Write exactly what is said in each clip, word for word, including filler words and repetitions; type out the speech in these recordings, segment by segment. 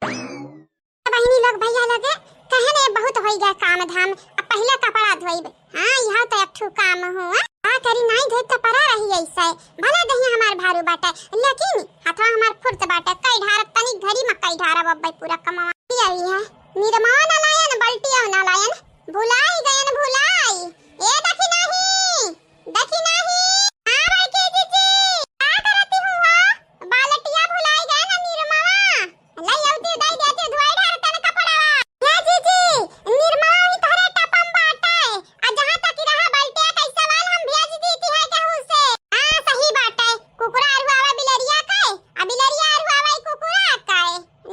बहिनी लोग, भैया लोग, कहे ने बहुत होई गया काम धाम, अब पहिले कपड़ा धोइब। हाँ, यह तो एक ठो काम हुआ। का करी, नाई धोइब तो पड़ा रही ऐसे, भला दहिया हमार भारू बाटे, लेकिन हथवा हमार फुर्त बाटे, कई ढारब तनी घरी में कई ढारब, अब पूरा कमावा। यही है, निरमावा ना लायन, बल्टिया ना लायन, भुलाई गयन, भुलाई। ए देखी नाही, देखी नाही। हाँ, बड़की जीजी, का करती हुआ? बालटिया भुलाई गए ना निरमावा। लई अउती, दई देती, धोई ढार तन कपड़वा। हे जीजी, निरमावा ही तोहरे टपम बाटे। आ जहाँ तक रहा बल्टिया कैसे वाल हम भेज दीती है केहू से। हाँ, सही बाटे। कुकुरा अरुआवा बिलरिया के, आ बिलरिया अरुआवा ई कुकुरा के।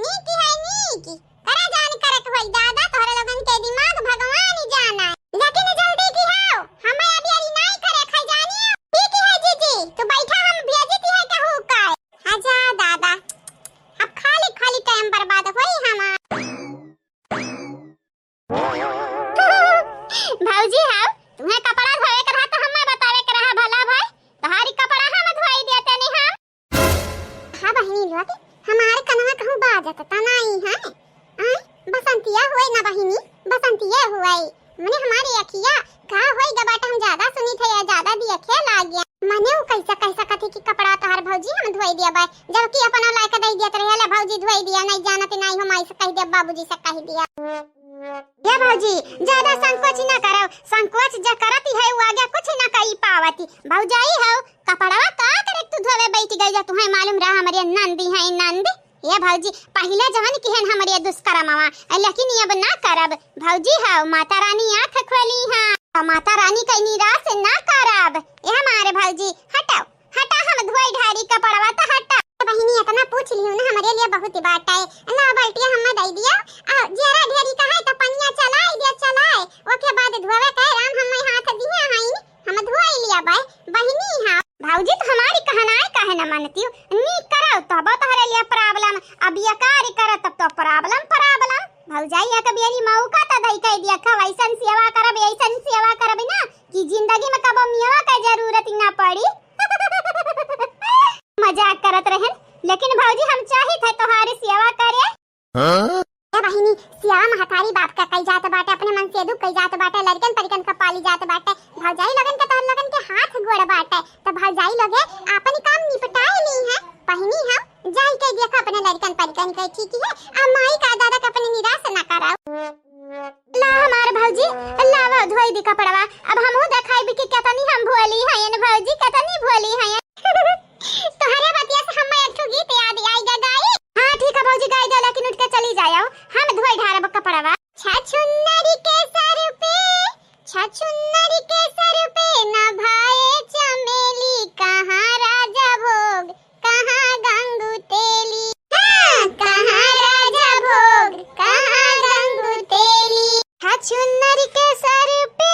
नीक है नीक। करा जान करत होई दादा, तोहरे लोगन के दिमाग भगवान ही जाना। लेकिन जल्दी की हो, हमें अभी अरी नाई करे खाई जानी। ठीक है जीजी, तू बैठा, हम भेजी दी है केहू का। आजा दादा, अब खाली खाली टाइम बर्बाद होई हमार। भौजी हाउ, तुम्हें कपड़ा धोवे के रहा तो हमें बतावे के रहा भला भाई, तोहारी कपड़ा हम धोई देते नहीं हम। हाँ बहिनी लोग, हमारे कनवा कहूँ बाजत त नाई है। आय, बसंतिया हुए ना बहिनी, बसंतिया हुए। मने हमारी अखिया का होई ग बाटे, हम ज्यादा सुनी थे या ज्यादा दिया खेल आ गया। मने उ कैसे कह सकत है कि कपड़ा तोहार भौजी हम धोई दिया बा, जबकि अपना लायक दे दियत रहे, "ले भौजी धोई दिया, नहीं जानत नहीं हम ऐसे कह दिया, बाबूजी से कह दिया।" ये भौजी, ज्यादा संकोच न करो, संकोच जे करती है वो आगे कुछ न कही पावती। भौजाई हो, कपड़वा का करे तू धोवे बैठ गई जा, तुम्हें मालूम रहा हमारे नंदी है नंद। ये भौजी, पहिले जवन किहन हमरे दुष्कर्मवा, लेकिन अब ना करब। भौजी हो, माता रानी आँख खोली हाँ, तो माता रानी के निराश ना करब। ये हमारे भौजी, हटाओ, हटा, हम धोई ढारी कपड़वा तो हटा। बहिनी, इतना पूछ लियो ना, हमरे लिए बहुत ही बात है। ला बल्टिया हमें दे दिया, आ जेरा ढेरी का है तो पनिया चलाए दिया, चलाए, ओके बाद धोवे के राम हमें हाथ दिए हैं, हम धोई लिया बे, बहिनी हाँ। भौजी तो हमारी कहनाए काहे न मानती हो? नी करो तब तोहरे लिए problem, अब ये कार्य करे तब तो problem, problem। भौजाई एक बेरी मौका तो दई कह दिया, खा वैसन सेवा करब, ऐसन सेवा करब ना कि जिंदगी में कबो मेवा का जरूरत ही ना पड़ी। मजाक करत रहन, लेकिन भौजी हम चाहित है तोहारी सेवा करे। हाँ? ए बहिनी, सियावा महतारी बाप का कई जात बाटे, अपने मन से दुख कई जात बाटे, लड़कन परिकन का पाली जात बाटे। भौजाई लोगन के तोहर लोगन के हाथ गोड़ बाटे, तो भौजाई लोगे आपन काम निपटाए ली है। बहिनी हम जाई के देखा अपने लड़कन परिकन के, ठीक है, आ माई का दादा के अपने निराश ना कराओ। ला हमार भौजी, लावा धोई दी कपड़वा, अब हमहू देखाई कि केतनी हम भोली हयन भौजी, केतनी भोली हयन। तोहरे बतिया से हम्मे एक ठो गीत याद आई गा, गाई? हाँ, ठीक है भौजी, गाई दे, लेकिन उठ के चली जाओ, हम धोई ढारब कपड़वा। छछुन्नरी के सर पे, छछुन्नरी के सर पे ना भाए चमेली, कहाँ राजा भोग, कहाँ गंगू तेली। हाँ, कहाँ राजा भोग, कहाँ गंगू तेली। छछुन्नरी के सर पे,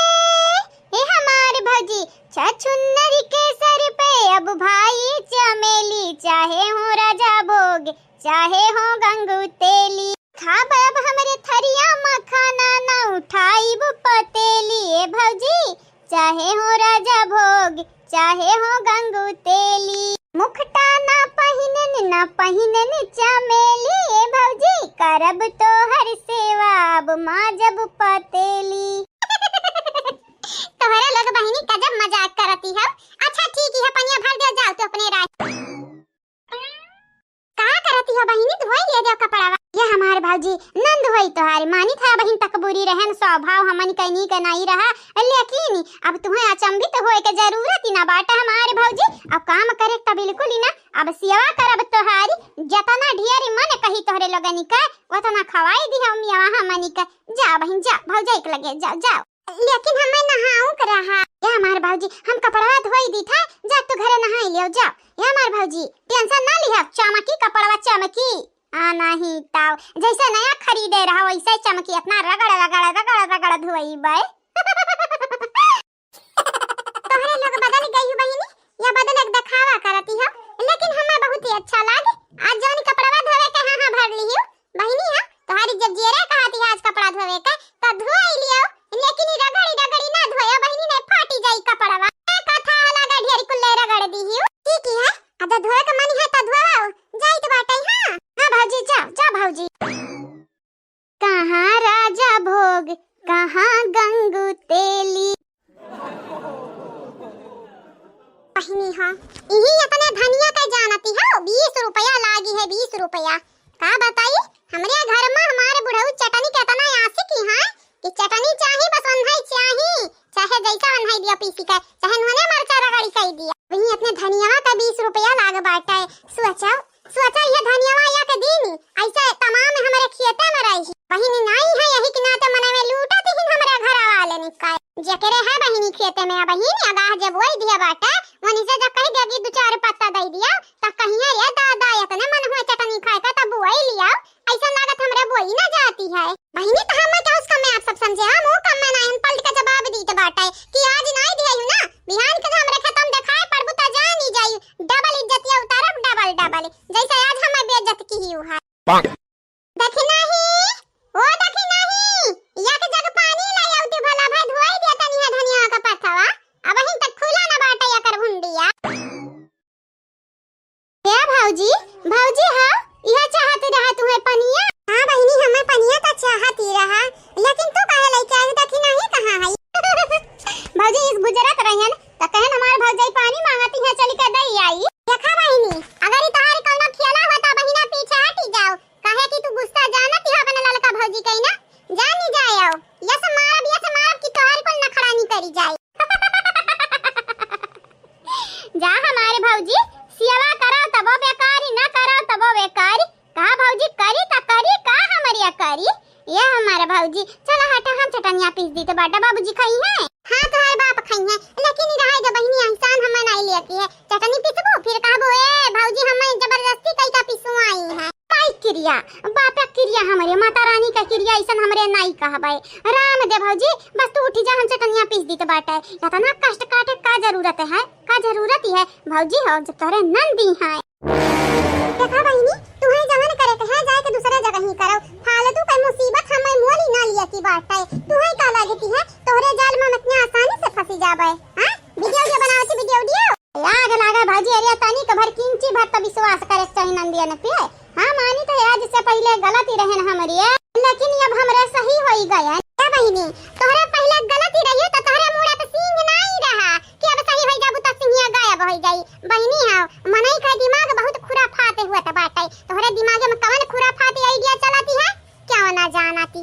ए हमार भौजी, छछुन्नरी के सर पे अब भाई चमेली, चाहे हो राजा भोग, चाहे हो गंगू तेली। खाब अब हमरे थरिया में खाना, ना उठाइब पतेली, ए भौजी, चाहे हो राजा भोग, चाहे हो गंगू तेली। मुखटा ना पहिनन, ना पहिनन चमेली, ए भौजी, करब तोहर सेवा, अब माजब पतेली। तोहरे लोग बहिनी गजब मजाक करती हो। अच्छा ठीक है, पनिया भर दे, जाओ तो अपने राज। का करती हो बहिनी, धोई ले दे कपड़वा। ये हमार भौजी, नंद होई तोहार, मानी था बहिन तकबूरी रहन, स्वभाव हमन के नीक नाई रहा, लेकिन अब तुम्हें अचंभित होए के जरूरत ही ना बाटे हमार भौजी। अब काम करे त बिल्कुल ही ना, अब सेवा करब तोहारी, जतना ढेर मन कही तोहरे लोगनी के, उतना खवाई दी हम यहाँ हमनी के। जा बहिन जा, भौजाई के लगे जा, जाओ। लेकिन हमें नहाऊ के रहा। ए हमार भौजी, हम कपड़वा धोई दी था, जा तू घरे नहाई लियो, जाओ। ए हमार भौजी, tension ना लिहा, चमकी कपड़वा चमकी। आ नहीं ताव, जैसे नया खरीदे रहा वैसे चमकी, इतना रगड़ रगड़ रगड़ रगड़ धोई बे। तोहरे लोग बदल गई हो बहिनी, या बदल एक दिखावा करती हो, लेकिन हमें बहुत ही अच्छा लागे। आज जौन कपड़वा धोवे के हाँ हाँ भर ली हो, बहिनी, हाँ, तोहारी जब जेरे कहती है आज कपड़ा धोवे के, तो धोई लियो, लेकिन ई रगड़ी रगड़ी ना धोयो, बहिनी, नहीं फाटी जाई कपड़वा। ए, कथा लगा ढेर कुल्ले रगड़ दी हियो। ठीक ही है, अब धोवे के मन है तो धोवाओ, जाइत बाटे, हाँ। हाँ भौजी, जा, जा भौजी। नहीं हो, इही अपने धनिया के जानती हो, बीस रुपया लागी है, बीस रुपया। का बताई, हमरे घर मा हमारे बुढ़ऊ चटनी के इतना आशिक ही है कि चटनी चाही, बस वन्हई चाही, चाहे जैसा वन्हई दिया पीसी के, चाहे नूने मरचा रगड़ी कई दिया। वही अपने धनिया का बीस रुपया लाग बाटे। सोचो, सोचो, ये धनिया या के दिन ऐसे तमाम हमरे खेते में रही। बहिनी नाई है, यही के नाते मने में लूटत ही हमरे घर वाले निकाय। जेकरे है बहिनी खेते में, बहिनी अगाह जब वही दिया बाटे, वनी से जब कही देगी दो चार पत्ता दे दिया, त कहिए, "रे दादा, इतने मन हुए चटनी खाए का, तब वही लिया।" ऐसा लागत हमरे बोई ना जाती है। बहिनी, तो हम क्या उसका मैं आप सब समझे, हम वो कम में ना, हम पलट के जवाब दीत बाटे कि आज नाई दिया हूँ ना, बिहान के हमरे खेतम देखाए पड़बू त जानी जाई, डबल इज्जतिया उतारब, डबल, डबल, जैसे आज हमें बेइज्जत की ही हुआ। देखी नाही, ओ देखी नाही, या के जग पानी ले आउती भला भाई, धोई दिया तनी है धनिया का पथवा, अब हिन तक खुला ना बाटे या कर भुंडिया। ए भौजी, भौजी हो, इहे चाहत रहा तुहे पनिया? हाँ बहिनी, हमें पनिया तो चाहत ही रहा, लेकिन तू काहे लेके आई? देखी नाही कहाँ है? भौजी इस गुजरत रहन, त कहन हमार भौजाई पानी मांगती है, चली के दई आई। देखा बहिनी, अगर ई तोहार कौनो खेला होता बहिना, पीछे हटी जाओ, काहे कि तू गुस्सा जानत ही हो अपने ललका भौजी कहीं ना, जानी जाए आओ, यस मारब, यस मारब कि तोहार कुल नखड़ा नी करी जाए। जा हमारे भौजी, सेवा करो तबो बेकारी, ना करो तबो बेकारी। कहा भौजी करी त करी, का हमरिया करी? ये हमारे भौजी, चला हटा हम चटनिया पीस दी त बाटा बाबूजी खाई है। हाँ तोहार बाप खाई है, लेकिन ई रहाई दे बहिनी, एहसान हमें नहीं लेके है। चटनी पीसबो, फिर कहबो, "ए भौजी, हमें जबरदस्ती कई का पिसवाई है।" काई किरिया, बापा किरिया हमरे, माता रानी का किरिया, ऐसन हमरे नाई कहबे। राम दे भौजी, बस तू उठी जा, हम चटनिया पीस दीत बाटे। इतना कष्ट काटे का जरूरत है, का जरूरत है भौजी हो, जब तोहरे नंदी हैं। देखा बहिनी, तुहे जवन करे के है, जाए के दूसरे जगह ही करो। फालतू के मुसीबत हमें मोली ना लिया की बाटे। तुहे का लागे की है, तोहरे जाल में हम इतने आसानी से फंसी जाबे, हाँ? वीडियो, वीडियो बनावती, वीडियो, वीडियो। लाग, लागा भौजी, अरे तनी के भर किंची भर त विश्वास करे के चाही नंदियन पे। हाँ, मानी तो आज से पहले गलती रहन हमरे, लेकिन अब हमरे सही होई गए। ए बहिनी, तोहरे पहले गलती रही त तोहरे मुड़ा पे सींग नाई रहा कि अब सही होई जाबू त सिंगिया गायब होई जाई। बहिनी हो, मनई का दिमाग बहुत खुराफात हुआ त बाटे। तोहरे दिमाग में कवन खुराफात आइडिया चलाती है, क्या ना जानती।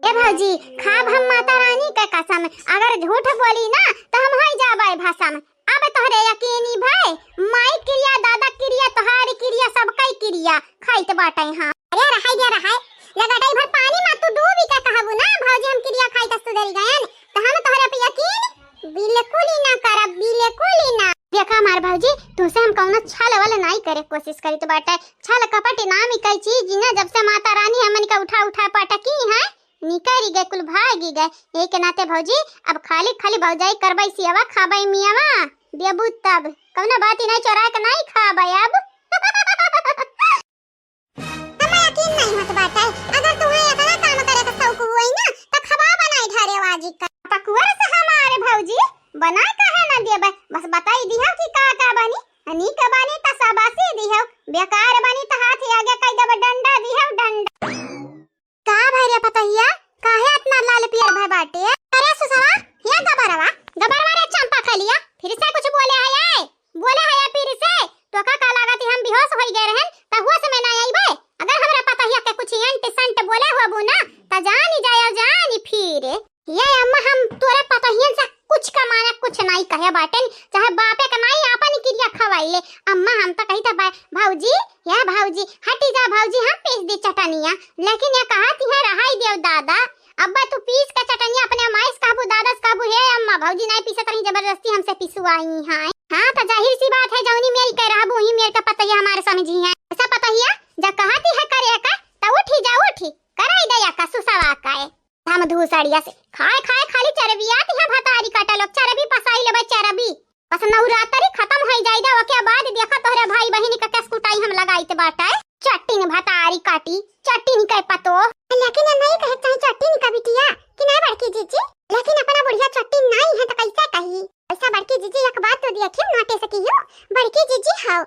ए भौजी, खाब हम माता रानी के कसम, अगर झूठ बोली ना त हम होई जाबे भसम। अब तोहरे यकीनी भय, माई किरिया, दादा किरिया, तोहारी किरिया, सबकई किरिया खाइत बाटे। हाँ। अरे रहाई दे रहाई, लगटाई भर पानी में तू डूबी के कहबू ना भौजी हम किरिया खाई त सुधरी गयन, त हम तोहरे पे यकीन बिल्कुल ही ना करब, बिल्कुल ही ना। देखा हमार भौजी, तुमसे हम कौनो छल वल नाई करे कोशिश करी त बाटे। छल कपट नाम ही कई चीज ना, जब से माता रानी हमन का उठा उठा पटकी है, निकरी गए, कुल भागी गए। यही के नाते भौजी, अब खाली खाली भौजाई करबै सियावा, खाबै मियावा, देबू तब। कौनो बात ही नहीं, चोरा के नहीं खाबै अब। हमें यकीन नहीं होत बाटे, अगर तुम्हें इतना काम करे के शौक हुई ना, त खबा बनाई ढारे वाजी का। पकुअर से हमारे भौजी बनाए काहे ना देबै, बस बताई दिहो कि का का बनी, नीक बनी त शाबाशी दिहो, बेकार बनी त हाथ आगे कई देबै, डंडा दिहो, डंडा। का भई रे पतोहिया, काहे अतना लाल पियर भय बाटे? अरे सुसवा, या गबरवा, गबरवा रे चंपा खलिया, फिर से कुछ बोले है ये? बोले है ये फिर से? तोका का लागत हम बेहोश होई गए रहन, त होश में ना आईबे? अगर हमरा पतोहिया के कुछ एंट संट बोले होबू ना, त जानी जाए, जानी फिर। ये अम्मा, हम तोरे पतोहियन से कुछ का माने कुछ नाई कहे बाटेन, चाहे बापे का नाई आपन किरिया खवाई ले। अम्मा, हम तो कही था बा-, भौजी, या भौजी, हटी जा भौजी, हम पीस दी चटनिया, लेकिन ये कहत है रहाई देव दादा, अब तू पीस के चटनिया अपने माई से कहबू, दादा से कहबू, "हे अम्मा, भौजी नाई पीसत रही, जबरदस्ती हमसे पिसवाई हैं।" हाँ, तो जाहिर सी बात है, जौनी मेर के रहबू, वही मेर का पतोहिया हमारे समझी हैं। ऐसा पतोहिया, जा कहती है करे का, तो उठी जा, उठी, कराई दे या का सुसवा का है। हम धूसड़िया से खाए खाए खाली चरबियात है भतारी काटा लोग, चरबी पसाई लेबे चरबी। बस नवरात्रि खत्म होई जाई दे, ओके बाद देखा तोहरे भाई बहिनी का केस कुटाई हम लगाइत बाटे। चट्टिन भतारी काटी, चट्टिन के पतो। लेकिन ये नहीं कहे चाहे चट्टिन का बिटिया कि नहीं बड़की जीजी, लेकिन अपना बुढ़िया चट्टिन नहीं है तो कैसे कही? ऐसा बड़की जीजी एक बात तो देखियो नोटिस कियो, बड़की जीजी हो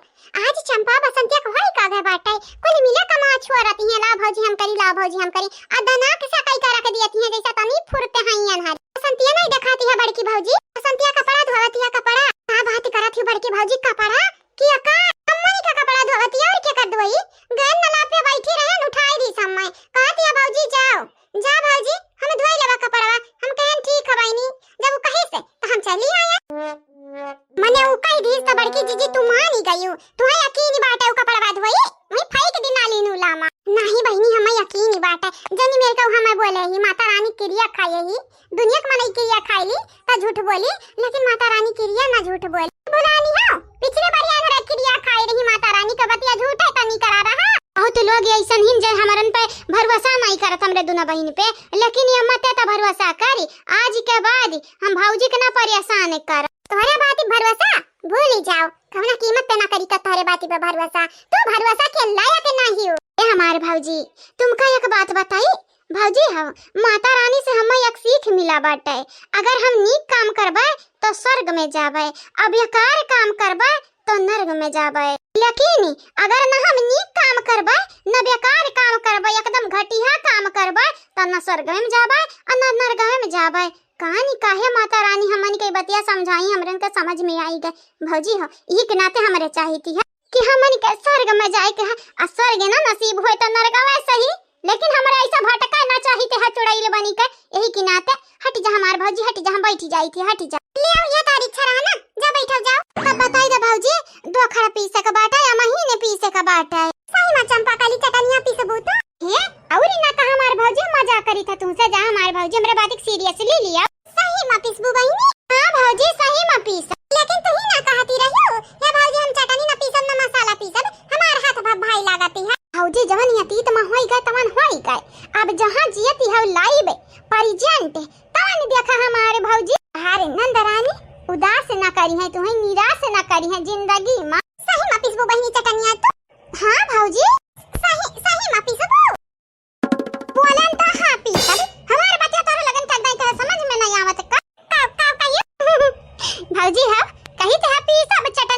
आज चंपा बसंतिया को होई का गए बाटे, कुल मिला कमाछ करत ही, "ला भौजी हम करी, ला भौजी हम करी।" आ दनाक से कई का रख दियत ही, जैसे तनी फुरते हैं अनहरी। बसंतिया नहीं देखाती है बड़की भौजी, बसंतिया कपड़ा धोवत है, कपड़ा। का बात करत ही बड़की भौजी, कपड़ा? कि अका अम्मनी का कपड़ा धोवत है और के कर धोई? गैन नला पे बैठी रहन, उठाई दी समय। कहत है, "भौजी जाओ, जा भौजी, हम धोई लेबा कपड़वा।" हम कहन, "ठीक है बहिनी।" जब उ कही से, तो हम चली आया। मने उ कही दीस तो बड़की जीजी तू मानी गयू, तुहे यकीन बाटे उ कपड़वा धोई, वही फेंक दी नाली नूला मा। नहीं बहिनी, हमें यकीन बाटे, जनी मेर का हमें बोले ही, माता रानी किरिया खाए ही, दुनिया के मनई किरिया खाई ली, त झूठ बोली, लेकिन माता रानी किरिया ना झूठ बोली। बोलानी हो, पिछले बार याद रख किरिया खाई रही माता रानी का बतिया झूठ है, तनी करा रहा। बहुत लोग ऐसन हिन जे हमरन पे भरोसा नहीं करत हमरे दुनो बहिन पे, लेकिन ये मते त भरोसा करी, आज के बाद हम भौजी के ना परेशान कर। तोहरा बात पे भरोसा भूली जाओ, कवना कीमत पे ना करी का तोहरे बात पे भरोसा। तू भरोसा के लायक नहीं हो। ए हमार भौजी, तुमका एक बात बताई भौजी, हम माता रानी से हमें एक सीख मिला बाटे, अगर हम नीक काम करबे तो स्वर्ग में जाबे, अब बेकार काम करबे तो नरक में जाबे। लेकिन अगर न हम नीक काम करबे, न बेकार काम करबे, एकदम घटिया काम करबे, तो न स्वर्ग में जाबे और न नरक में जाबे। कहानी काहे माता रानी हमन के बतिया समझाई, हमरन के समझ में आई गए। भौजी हो, यही के नाते हमरे चाहिती है कि हमन के स्वर्ग में जाए के है, आ स्वर्ग ना नसीब होए तो नरक वैसे ही, लेकिन हमरा ऐसा भटका ना चाहिए थे, हाँ, चुड़ैल बनी के। यही के नाते हट जा हमार भौजी, हट जा, हम बैठ जाई थे, हट जा। ले आओ, ये तारीख छरा है ना, जा बैठो, जाओ। तब बताई दे भौजी, दो खड़ा पीसे का बाटा या महीने पीसे का बाटा है? सही में चंपा कली चटनिया पीसबू तो? हे, और ना कहा हमार भौजी, मजाक करी था तुमसे, जा हमार भौजी, हमरे बात के seriously लिया। सही में पीसबू बहिनी? हाँ भौजी, सही में पीस। लेकिन तू ही ना कहती रही हो, "हे भौजी, हम चटनी ना पीसब, ना मसाला पीसब, हमार हाथ भा भाई लागती है।" भौजी, जवन अतीत में होई गए, तवन होई गए। अब जहाँ जियती है live present, तवन देखा हमारे भौजी। अरे नंद रानी, उदास ना करी है तुहे, निराश ना करी है जिंदगी में। सही में पीसबू बहिनी चटनिया तू? हाँ भौजी, सही, सही में पीसबू। बोलन त हाँ पीसब। हमार बतिया तोहरे लगन चल जाई, तोहरे समझ में नहीं आवत का? का, का कहिए? भौजी हो, कही त हाँ पीसब चटनी।